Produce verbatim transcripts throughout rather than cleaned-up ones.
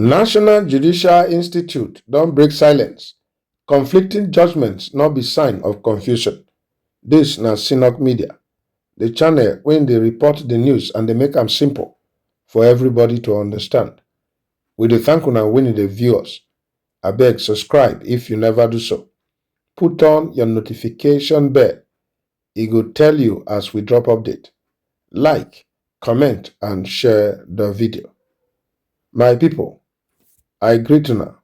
National Judicial Institute don break silence. Conflicting judgments no be sign of confusion. This na Synok Media, the channel wey dey report the news and dey make am simple for everybody to understand. We dey thank una when you dey view us. Abeg subscribe if you never do so. Put on your notification bell. E go tell you as we drop update. Like, comment and share the video. My people, I greet una.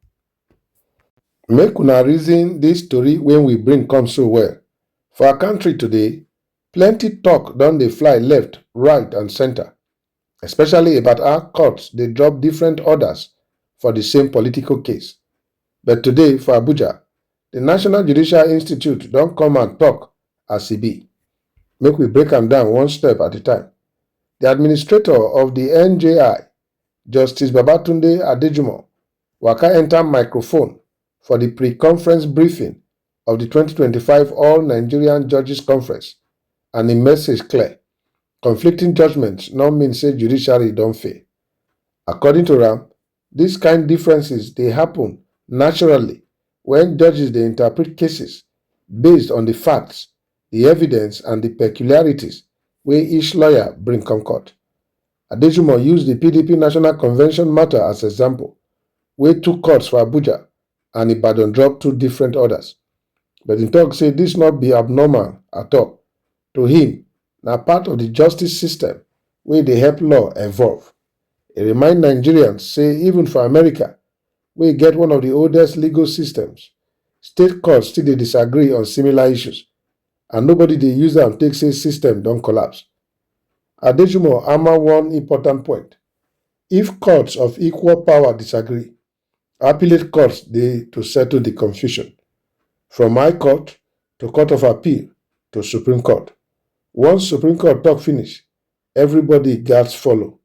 Make una reason this story wey we bring come so well. For our country today, plenty talk don dey fly left, right and center, especially about how courts dey drop different orders for the same political case. But today for Abuja, the National Judicial Institute don come and talk as e be. Make we break am down one step at a time. The administrator of the N J I, Justice Babatunde Adejumo, waka enter microphone for the pre-conference briefing of the twenty twenty-five All Nigerian Judges Conference, and im message clear. Conflicting judgments no mean say judiciary don fail. According to am, this kind differences dey happen naturally when judges dey interpret cases based on the facts, the evidence and the peculiarities wey each lawyer bring come court. Adejumo use the P D P National Convention matter as example, wey two courts for Abuja and Ibadan drop two different orders. But im talk say this no be abnormal at all. To him, na part of the justice system wey dey help law evolve. E remind Nigerians say even for America, wey get one of the oldest legal systems, state courts still dey disagree on similar issues, and nobody dey use am take say system don collapse. Adejumo hammer one important point. If courts of equal power disagree, appellate courts dey to settle the confusion. From High Court to Court of Appeal to Supreme Court. Once Supreme Court talk finish, everybody gats follow.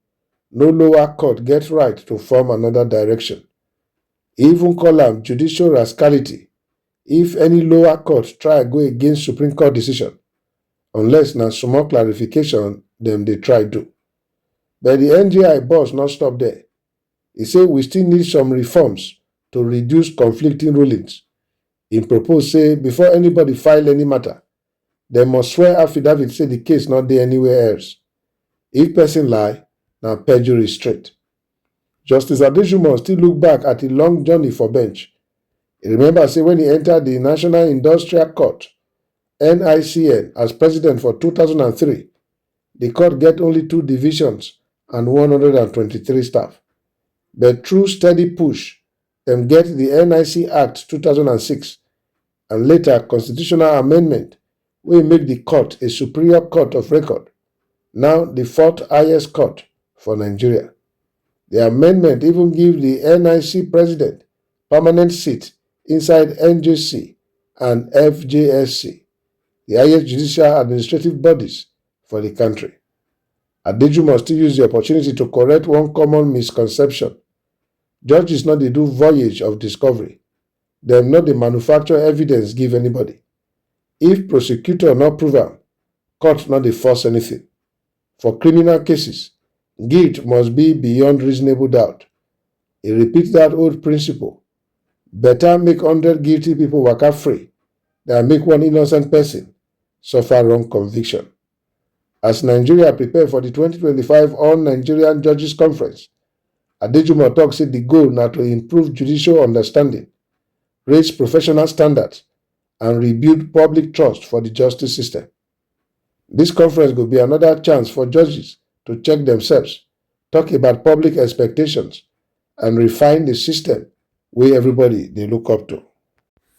No lower court get right to form another direction. E even call am judicial rascality if any lower court try go against Supreme Court decision, unless na small clarification dem dey try do. But the N J I boss no stop there. E say we still need some reforms to reduce conflicting rulings. Im propose say before anybody file any matter, dem must swear affidavit say the case no dey anywhere else. If person lie, na perjury straight. Justice Adejumo still look back at im long journey for bench. E remember say when e enter the National Industrial Court, N I C N, as president for two thousand and three, the court get only two divisions and one hundred and twenty-three staff. But through steady push, dem get the N I C Act two thousand and six and later constitutional amendment wey make the court a superior court of record, now the fourth highest court for Nigeria. The amendment even give the N I C president permanent seat inside N J C and F J S C, the highest judicial administrative bodies for the country. Adejumo still use the opportunity to correct one common misconception. Judges no dey do voyage of discovery. Dem no dey manufacture evidence give anybody. If prosecutor no prove am, court no dey force anything. For criminal cases, guilt must be beyond reasonable doubt. E repeat that old principle. Better make hundred guilty people waka free than make one innocent person suffer wrong conviction. As Nigeria prepare for the twenty twenty-five All Nigerian Judges Conference, Adejumo talk say the goal na to improve judicial understanding, raise professional standards, and rebuild public trust for the justice system. This conference go be another chance for judges to check themselves, talk about public expectations, and refine the system wey everybody dey look up to.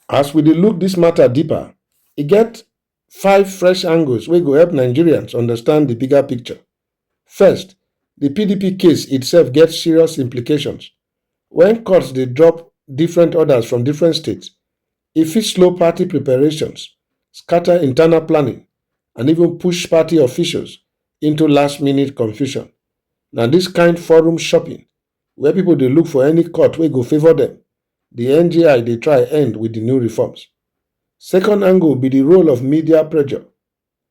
As we dey look this matter deeper, e get five fresh angles wey go help Nigerians understand the bigger picture. First, the P D P case itself get serious implications. When courts dey drop different orders from different states, e fit slow party preparations, scatter internal planning, and even push party officials into last-minute confusion. Na this kind forum shopping, where people dey look for any court wey go favour dem, the N J I dey try end with the new reforms. Second angle be the role of media pressure.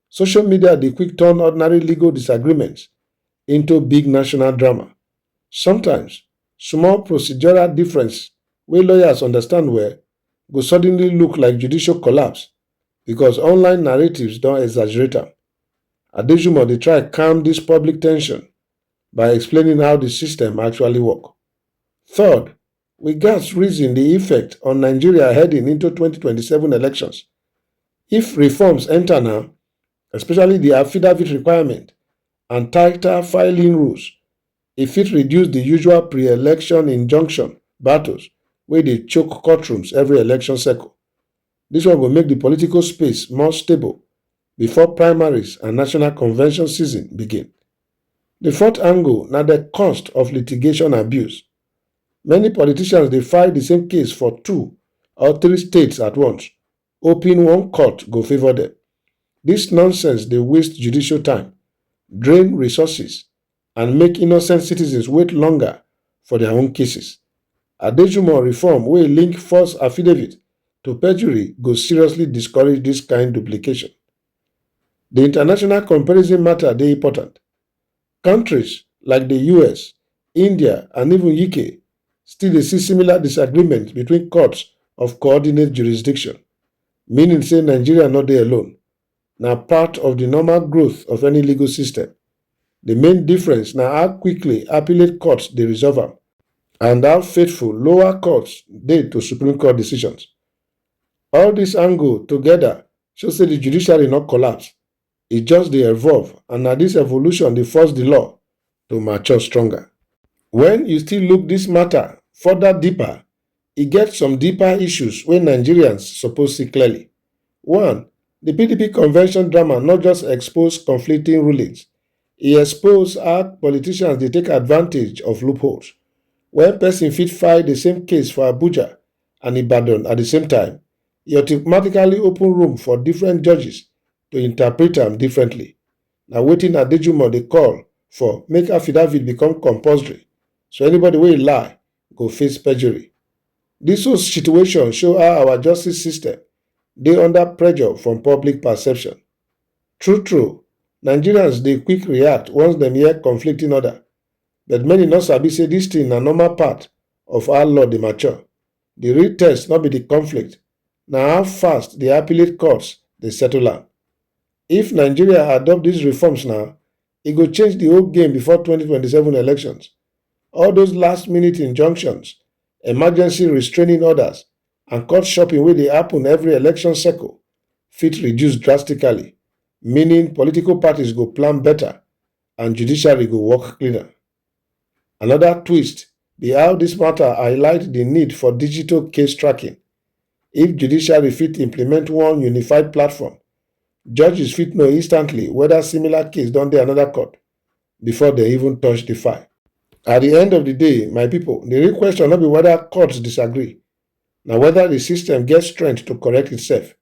Social media dey quick turn ordinary legal disagreements into big national drama. Sometimes, small procedural difference wey lawyers understand well go suddenly look like judicial collapse because online narratives don exaggerate am. Adejumo dey try calm this public tension by explaining how the system actually work. Third, we gats reason the effect on Nigeria heading into twenty twenty-seven elections. If reforms enter now, especially the affidavit requirement and tighter filing rules, e fit reduce the usual pre-election injunction battles wey dey choke courtrooms every election cycle. This one go make the political space more stable before primaries and national convention season begin. The fourth angle na the cost of litigation abuse. Many politicians dey file the same case for two or three states at once, hoping one court go favour them. This nonsense dey waste judicial time, drain resources, and make innocent citizens wait longer for their own cases. Adejumo reform wey link false affidavit to perjury go seriously discourage this kind duplication. The international comparison matter dey important. Countries like the U S, India, and even U K still dey see similar disagreements between courts of coordinate jurisdiction, meaning say Nigeria no dey alone. Na part of the normal growth of any legal system. The main difference na how quickly appellate courts dey resolve am and how faithful lower courts dey to Supreme Court decisions. All this angle together show say the judiciary no collapse. E just dey evolve, and na this evolution dey force the law to mature stronger. When you still look this matter further deeper, e get some deeper issues wey Nigerians suppose see clearly. One, the P D P convention drama not just expose conflicting rulings, e expose how politicians dey take advantage of loopholes. When person fit file the same case for Abuja and Ibadan at the same time, e automatically open room for different judges to interpret am differently. Na wetin Adejumo dey call for make affidavit become compulsory, so anybody wey lie go face perjury. This whole situation show how our justice system dey under pressure from public perception. True true, Nigerians dey quick react once dem hear conflicting order, but many no sabi say this thing na normal part of how law dey mature. The real test no be the conflict, na how fast the appellate courts dey settle am. If Nigeria adopt these reforms now, e go change the whole game before twenty twenty-seven elections. All those last-minute injunctions, emergency restraining orders, and court shopping wey dey happen every election cycle fit reduce drastically, meaning political parties go plan better and judiciary go work cleaner. Another twist be how this matter highlight the need for digital case tracking. If judiciary fit implement one unified platform, judges fit know instantly whether similar case don dey another court before they even touch the file. At the end of the day, my people, the real question no be whether courts disagree, na whether the system get strength to correct itself,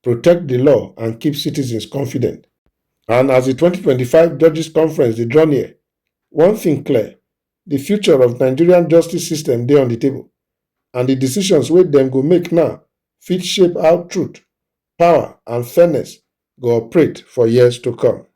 protect the law, and keep citizens confident. And as the twenty twenty-five Judges Conference dey draw near, one thing clear, the future of Nigerian justice system dey on the table, and the decisions wey dem go make now fit shape how truth, power, and fairness go operate for years to come.